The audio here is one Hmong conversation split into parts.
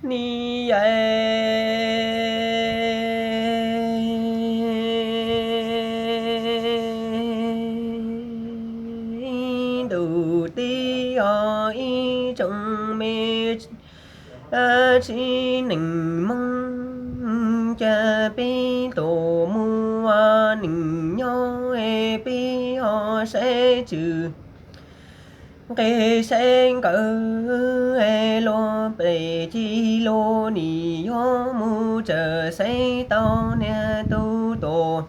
Nim yais ntuj teb os ib tsoom me txiv neej Hmoob, cas peb tus mus ua neej nyob peb ho saib tswm nqe saib nkawd luag pem ceg lus, nim yuav mus txawm saib tau niag tub tus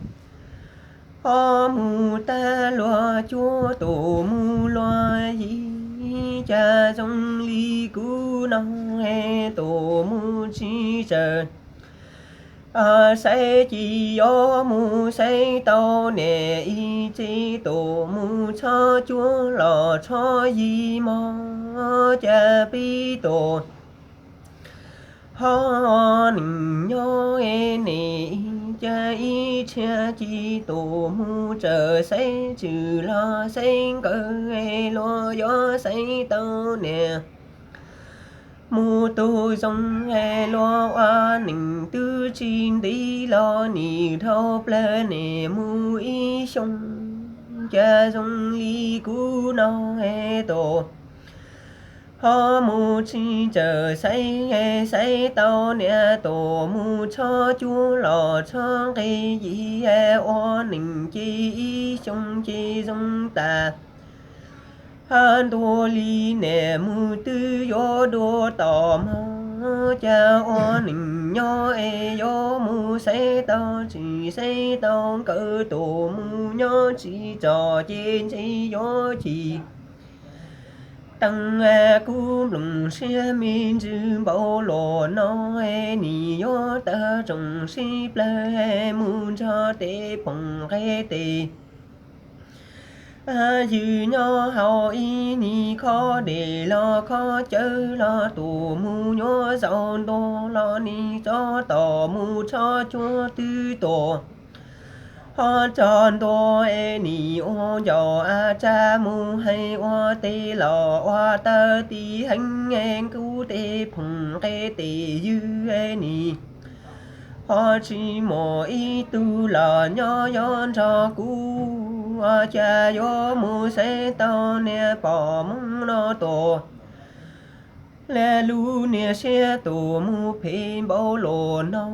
ho mus tag luag cuab tus mus luag yig, cas zoo li kuv no tus mus tsis txawm saib, ces yuav mus saib tau niam ib txij tus mus txhob cuab los txhob yig mog, cas peb tus ho neej nyob nim cas ib txhia ci tus mus txawm saib tswm los saib nkawd luag yuav saib tau niam mus tus zoo luag ua neej twb tsis ntev los nim dhau plaws nim mus ib xyoos, cas zoo li kuv no tus ho mus tsis txawm saib, saib tau niam tus mus txhob cuab los txhob nqe yig, ua neej ces ib xyoos ces zoo tas ntua li niam mus twb yuav dua tom mog, cas ua neej nyob es yuav mus saib tau tsis saib tau nkawd tus mus nyob tsis txom ces ntshe yuav chim teev kuv nplooj siab me ntsws npaum luaj no, nim yuav tawg tsoom sib plawg mus nrog tej phooj ywg tej ywg nyob hauv ib nig khob dej los khob cawv los tus mus nyuaj zaus ntua los nim tso tom mus txhob cuab twb tus ho tso ntua es nim ua ncaus a tsa mus hais ua tej los ua tawv ti heev, kuv tej phooj ywg tej ywg nim ho tsis muaj ib tug los nyob yuav nrog kuv, cas yuav mus saib tau niag pom Hmoob no tus lub niag siab tus mus phem npaum luaj no,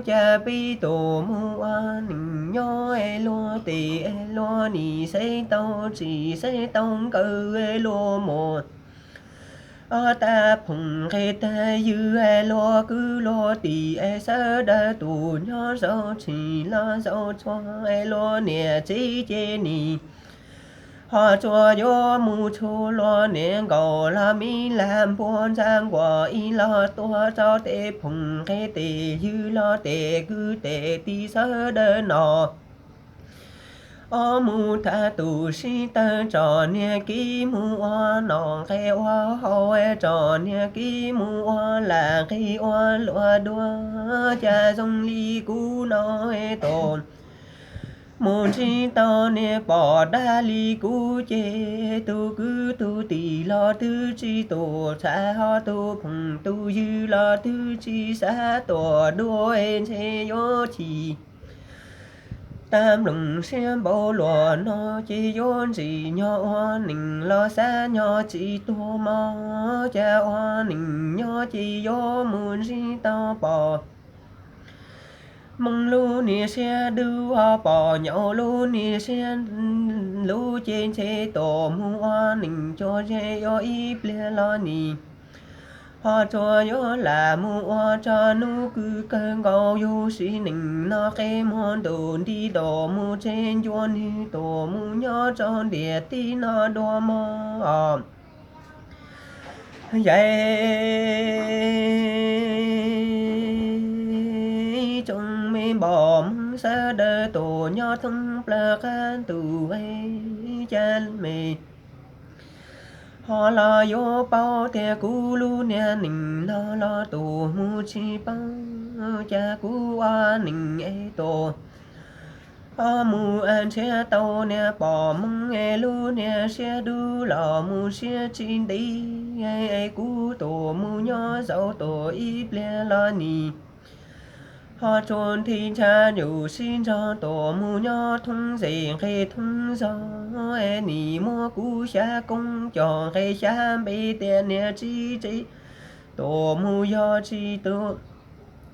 cas peb tus mus ua neej nyob luag tes luag nim saib tau tsis saib tau nkawd luag mus tag phooj ywg tag ywg luag kwv luag tij sawv daws tus nyob zaum tshis los zaum txhua luag niam txiv ces nim ho tsuas yuav mus txhua luag niam nkaus los me lam npua ntxa nkuas ib los tuaj rau tej phooj ywg tej ywg los tej kwv tej tij sawv daws no. Ob mus thab tus sib tawg tso niag kib mus ua nom nqe ua hauj tso niag kib mus ua lam nqe ua luag dua, cas zoo li kuv no tus mus ntsib tau niag pom dab li kuv ces tus kwv tus tij los twb tsis tus txhab ho tus phooj tus ywg los twb tsis xav tuaj dua, ntshe yuav chim tag nplooj siab npaum luaj no, ces yuav ntxim nyob ua neej los xav nyob tsis tuag mog, cas ua neej nyob ces yuav mus ntsib tau pom Hmoob lub niag siab dub ho pom nyuj lub niag siab lub, ces ntshe tus mus ua neej cuag ze yuav ib pliag los nim ho tsuas yuav lam mus ua tso hnub kws kawg nkaus yug sim neej no qe muag ntuj nti tus mus tseg ncua nwg tus mus nyob rau ntiaj teb no dua mog. Yais tsoom me npom Hmoob sawv daws tus nyob thoob plaws qab ntuj, cas me ho los yuav paub tias kuv lub niag neej no los tus mus tsis paub, cas kuv ua neej es tus ho mus nrhiav tau niag pom Hmoob es lub niag siab dub los mus siab tsis ntev, es kuv tus mus nyob zaum tuaj ib pliag los nim ho tsuas nthi ntsha yus sib nrog tuaj mus nyob thoob zes nqe thoob zog, nim muab kuv xya koob coj nqe xya npe tias niam tsis tsev. Tuaj mus yog tsis tuaj,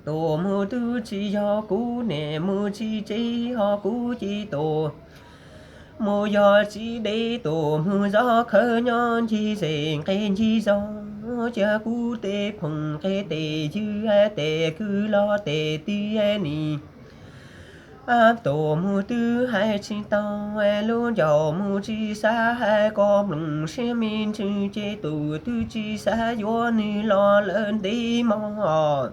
tuaj mus twb tsis yog kuv niam mus tsis tsev ho kuv ces tuaj mus yog tsis deb tuaj mus zov khawv nyob ncig zes nqe ncig zog, cia kuv tej phooj nqe tej ywg tes kwv los tes twg nim tuaj mus twb hais tsis tau, lub ncauj mus tsis xav hais kom nplooj siab me ntsws ces tus twb tsis xav yuav nws los lawm ntev mog.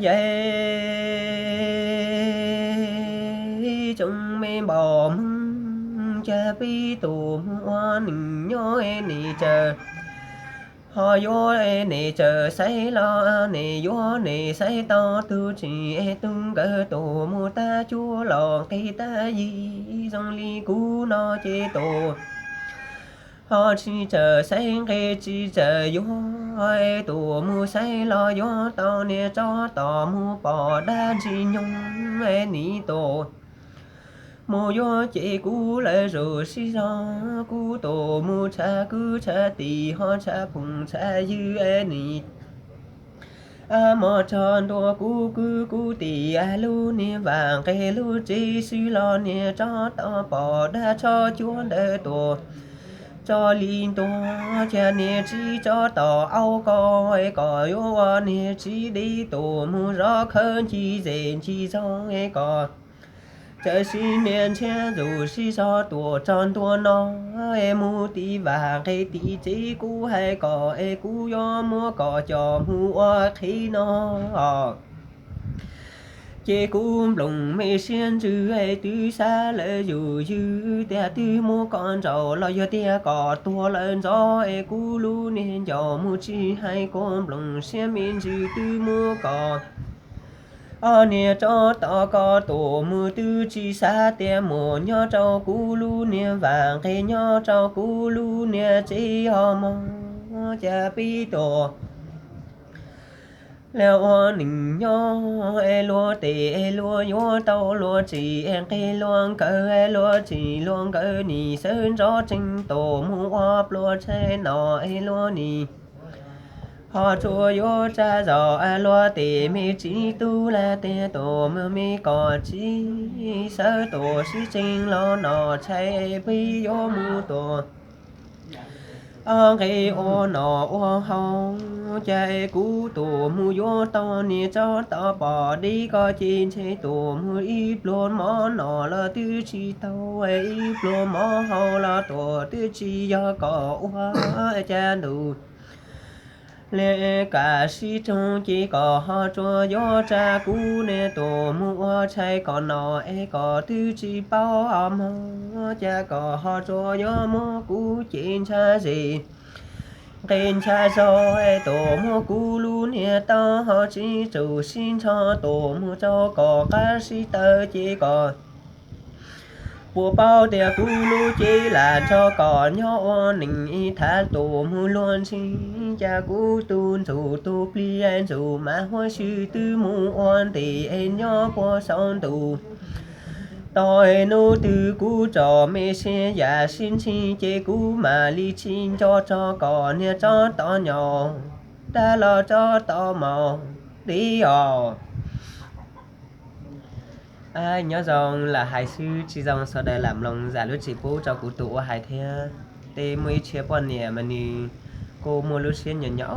Yam tsoom me npauj Hmoob, cas peb tuaj mus ua neej nyob nim txawm ho yuav nim txawm xaiv los nim yuav nim xaiv tau tus tsis es tus nkawd tuaj mus tab cuab los nqe tab yig zoo li kuv no ces tuaj ho tsis txawm xaiv nqe tsis txawm yuav, tuaj mus xaiv los yuav tau niag tsov tom mus pom dab ntsis nyoog nim tuaj mus yuav ces kuv lawv zuj sib zog, kuv tuaj mus tshav kwv tshav tij ho tshav phooj tshav ywg nim mos tso ntua kuv kwv kuv tij lub niag vam nqe lub tsev xwb los niag tsov tom pom dab tsho cuab ntawd tuaj tso li ntua, cia niag txiv tsov tom aub ko kom yuav ua niag txiv dib tuaj mus zov khawv ncig zes ncig zog kom txawm sib nias ntshiab zuj sib zog tuaj tso ntua no es mus tim vam nqe tim tsev kuv hais kom es kuv yuav muab kom coj mus ua qhev no. Ces kuv nplooj me siab ntsws twb xav lawm yus ywg tias twb muab kom ntsaum los yog tias kom tuag lawm ntxov es kuv lub niag ncauj mus tsis hais kuv nplooj siab me ntsws twb muab kom ob niag tsov tom ko tuaj mus twb tsis xav tias mus nyob rau kuv lub niag vam nqe nyob rau kuv lub niag tsev ho mog, cas peb tuaj luag ua neej nyob es luag tes es luag yuav tau luag tsis es nqe luag nkawd es luag tsis luag nkawd nim sawv ntxov tsees tuaj mus ua pluas tshais no es luag nim ho tsuas yuav tsa zom luag tes me txiv tub laj tes tuaj mus me kom txiv sawv tuaj sib tsees los no tshais peb yuav mus tuaj ob nqe ua nom ua haus, cas kuv tuaj mus yuav tau niag tsov tom pom dib ko ces ntshe tuaj mus ib pluag mov no los twb tsis tau, ib pluag mov haus los tuaj twb tsis yog kom ua cas ntuj li kam sib raug ces kom ho tsuas yuav tsa kuv niag tuaj mus ua tshais kom no es kom twb tsis paub mog, cas kom ho tsuas yuav muab kuv ces ntshav zes nqe ntshav zog es tuaj muab kuv lub niag taub hau tsis tsum sib ntsho tuaj mus rau kom qab sib taw ces kom puas paub tias kuv lub cev lam nrog kom nyob ua neej ib thaj tuaj mus luag ntxhi, cas kuv tus ntxuj tus plig ntxuj mas huab sw twb mus ua ntev es nyob puag saum ntuj tod es hnub twg kuv tso me siab yam sib ntxhi ces kuv mam li tsis nco tso kom niag tsov tom nyo dab los tsov tom maum dib os. Nyob zoo lam hais xwb tsis zoo sawv daws lam mloog zam lub txim pub rau kuv tus ua hais thiab. Tej muaj ib txhia poj niam mas nws kuj muaj lub siab nyo nyo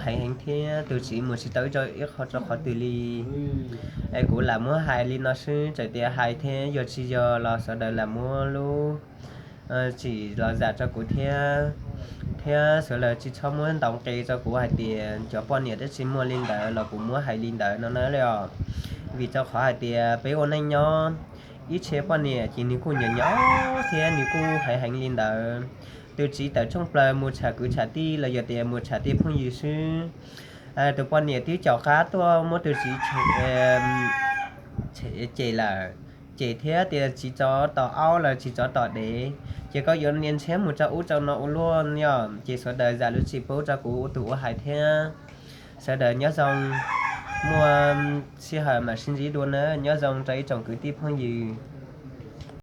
heev heev thiab tus txiv mus tsis tau ib tso ib qho rau qhov twg li. Es kuv lam muab hais li no xwb txawm tias hais thiab yog tsis yog los sawv daws lam muab lub txim los zam rau kuv thiab, thiab sawv daws tsis txhob muab ntaus nqe rau kuv hais tias cov poj niam twb tsis muaj li ntawd los kuv muab hais li ntawd no na li os. Vim rau qhov hais tias peb ua neej nyob ib txhia poj niam ces nws kuj nyo nyo thiab nws kuj heev heev li ntawd. Tus txiv tawm tshooj plaws mus tsham kwv tsham tij los yog tias mus tsham tej phooj ywg xwb, tus poj niam twb caum qab tuaj muab tus txiv cem lawm, cem thiab tias tsis txov tom aub los tsis txov tom dev, Ces koj yuav nias ntshiab mus rau ub rau no ua luaj yom, ces sawv daws zam lub tsis pub rau kuv ua tus ua hais thiab. Sawv daws nyob zoo, muaj sij hawm mam sib ntsib dua na, nyob zoo rau ib tsoom kwv tij phooj ywg.